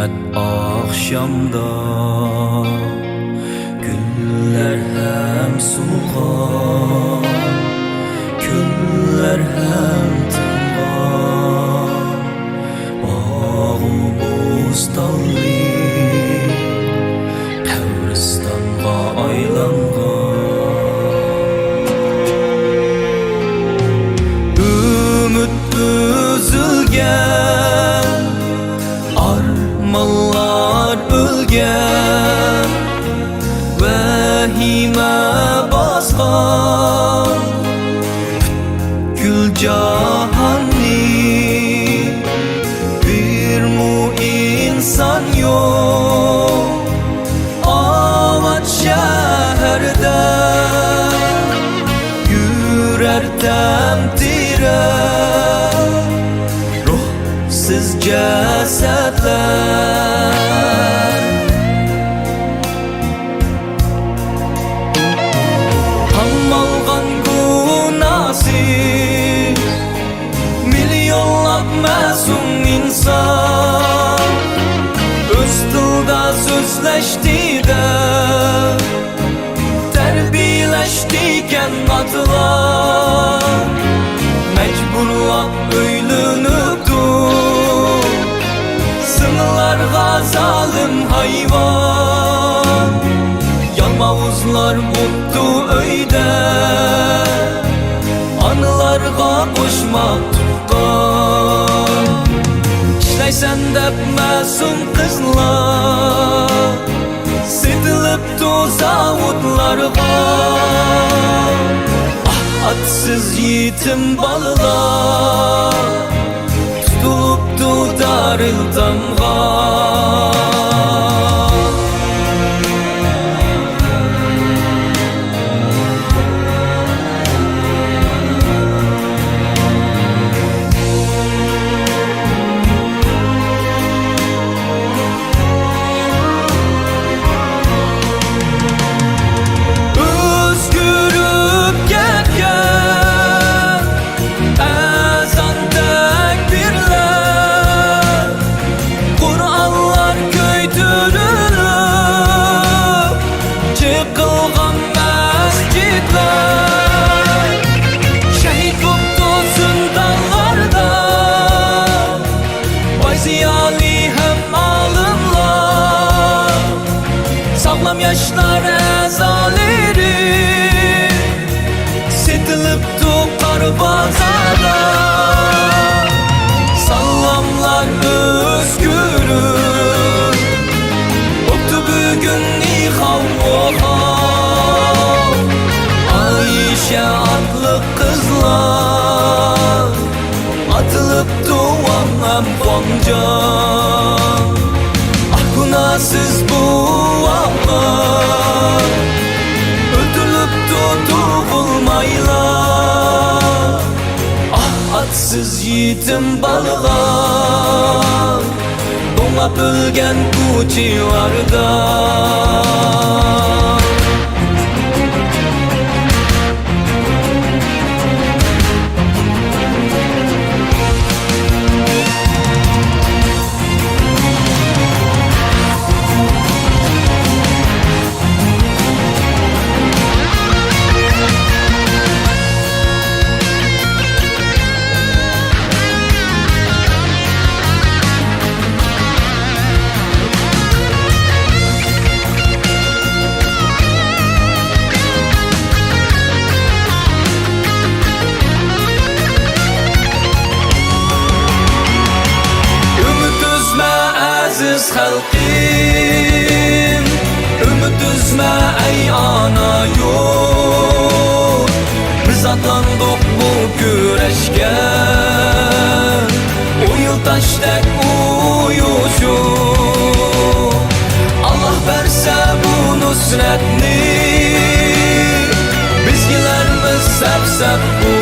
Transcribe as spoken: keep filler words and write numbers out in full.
ئاخشامدا گۈللەر ھەم سۇنغان، كۈنلەر ھەم تىنغان، باغۇ بوستانلىق قەبرىستانغا ئايلانغان. ئۈمىد ئۈزۈلگەن، ئارمانلار ئۆلگەن، ۋەھىمە باسقان پۈتكۈل جاھاننى، بىرمۇ ئىنسان يوق ئاۋات شەھەردە. يۈرەر تەمتىرەپ روھسىز جەسەتلەر. قامالغان گۇناھسىز مىليونلاپ مەسۇم ئىنسان، ئۆز تىلدا سۆزلەشتى دەپ تەربىيەلەشتىكەن ئاتىلار. مەجبۇرلاپ ئۆيلىنىپتۇ سىڭىللارغا زالىم ھايۋان. يالماۋۇزلار بوپتۇ ئۆيدە، ئانىلارغا قوشماق تۇغقان. ئىشلەيسەن دەپ مەسۇم قىزلار سېتىلىپتۇ زاۋۇتلارغا. ئاھ، ئاتىسىز يېتىم بالىلار تۇتۇلۇپتۇ دارىلتامغا. ئۆزگىرىپ كەتكەن ئەزان تەكبىرلەر، قۇرئانلار كۆيدۈرۈلۈپ چېقىلغان مەسچىتلەر، شەھىت بوپتۇ زىندانلاردا باي زىيالىي ھەم ئالىملار. ساغلام ياشلار ئەزالىرى سېتىلىپتۇ قارا بازاردا. ساغلاملار ئۆزگۈرۈپ بوپتۇ بۈگۈن نىخاۋ ئوخاۋ. ئايشە ئاتلىق قىزلار ئاتىلىپتۇ ۋاڭ ھەم خۇاڭجاڭ. ئاھ، گۇناھسىز بوۋاڭلار ئۆلتۈرۈلۈپتۇ تۇغۇلمايلا. ئاھ، ئاتىسىز يېتىم بالىلار توڭلاپ ئۆلگەن كوچىلاردا. ئۈمىد ئۈزمە، ئەزىز خەلقىم، ئۈمىد ئۈزمە، ئەي ئانا يۇرت. بىز ئاتلاندۇق بۇ كۈرەشكە، ئۇيۇل تاشتەك ئۇيۇشۇپ. ئاللاھ بەرسە بۇ نۇسرەتنى، بىز كېلەرمىز سەپ-سەپ بۇ